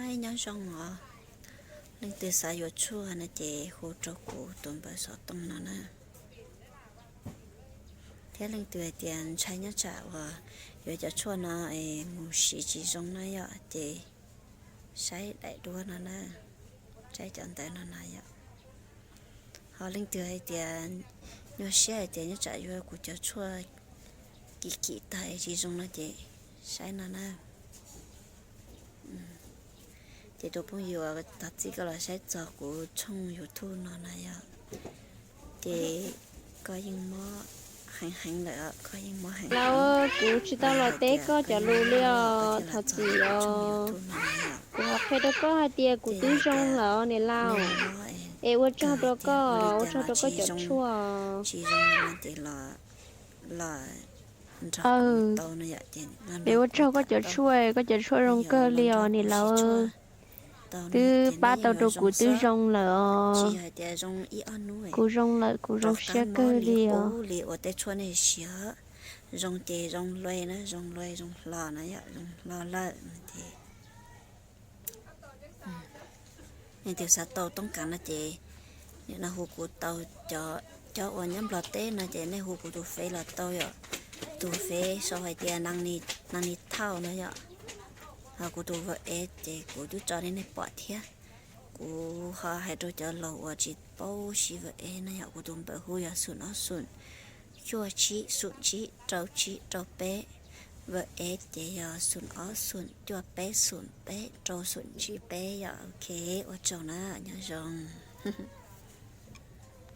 Nyob zoo os, leej twg xav yuav tshuaj no ces hu rau kuv tus npawb xov tooj no na. Thiab leej twg hais tias ntshai nyob tsam uas yuav cov tshuaj no es mus siv tsis zoo na yom, ces saib daim duab no na, saib cov ntawv no na yom. Ho leej twg hais tias nyuaj siab hais tias nyob tsam yuav kuv cov tshuaj kim kim tag es tsis zoo no ces saib no na. Ces tus phooj ywg uas thov txim koj los saib txog kuv tshooj YouTube no na yom, ces koj yeej mob heev heev lawm, koj yeej mob heev heev. Kuv tsis tau los teb koj cov lus li os, thov txim os. Kuv qhia rau koj hais tias kuv twb zoo lawm niam laus, es ua tsaug rau koj, ua tsaug rau koj cov tshuaj. Es ua tsaug koj cov tshuaj, koj cov tshuaj zoo kawg li os niam laus. Twb pab tau rau kuv twb zoo lawm os. Kuv zoo lawm, kuv zoo siab kawg li os. Ua tej tshuaj nej siav zoo ces zoo lawm na, zoo lawm, zoo hlo na yom, zoo hlo lawm ces nej twg xav tau toob kas no ces nim no hu kuv tau. Cov uas nyob Nplog teb no ces nej hu kuv tus fev los tau yom. Tus fev sau hais tias Nang Ni Thauj no yom. Ho kuv tus WhatsApp ces kuv twb tso li nej pom thiab. Kuv ho hais rau cov laus uas tsis paub siv WhatsApp no yom, kuv tus npawb hu yog xoom ob xoom cuaj tsib xoom tsib rau tsib rau peb. WhatsApp ces yog xoom ob xoom cuaj peb xoom peb rau xoom tsib peb yom. Ok, ua tsaug na, nyob zoo.